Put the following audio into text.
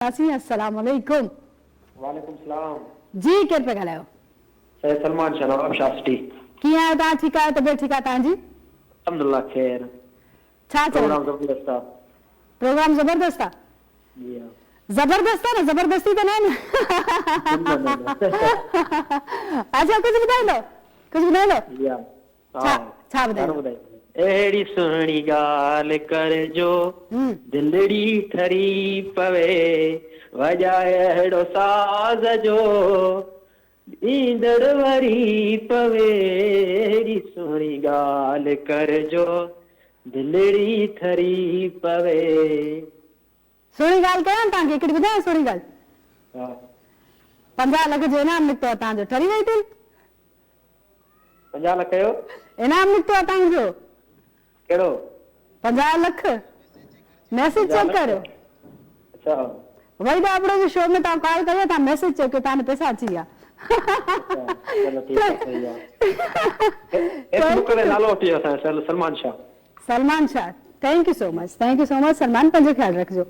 وٺنداسين السلام عليڪم. وعليڪم السلام. جي ڪير پيا ڳالهايو. سيد سلمان شاھ نواب شاھ سٽي. ڪيئن آهيو توهان ٺيڪ آهيو طبيعت ٺيڪ آهي توهان جي. الحمدلله خير. ڇا چوندو. پروگرام زبردست آ. پروگرام زبردست آ. جي ها. زبردست آ نه زبردستي ته ناهي نه. نه نه نه. اڇا ڪجهه ٻڌائيندو ڪجهه ٻڌائيندو. جي ها. ڇا ڇا ٻڌائيندو. اهڙي سهڻي ڳالهه ڪر جو دلڙي ٺري پوي وڄائي اهڙو ساز جو ايندڙ وري پوي اهڙي سهڻي ڳالهه ڪر جو دلڙي ٺري پوي. سهڻي ڳالهه ڪيان توهان کي هڪڙي ٻڌايان سهڻي ڳالهه. ها. 50 لک جو انعام نڪتو آهي توهان جو ٺري وئي دل. 50 لک جو. انعام نڪتو آهي توهان جو. ڪهڙو. 50 لک. ميسيج چيڪ ڪريو. اڇا. وحيد ابڙو جي شو ۾ توهان ڪال ڪئي آهي توهان ميسيج چيڪ ڪيو توهان ڏي پئسا اچي ويا. اڇا چلو ٺيڪ آهي صحيح آهي. فيس بڪ تي نالو وٺي ويو اسان جو Salman Shah. Salman Shah thank you so much thank you so much Salman پنهنجو خيال رکجو.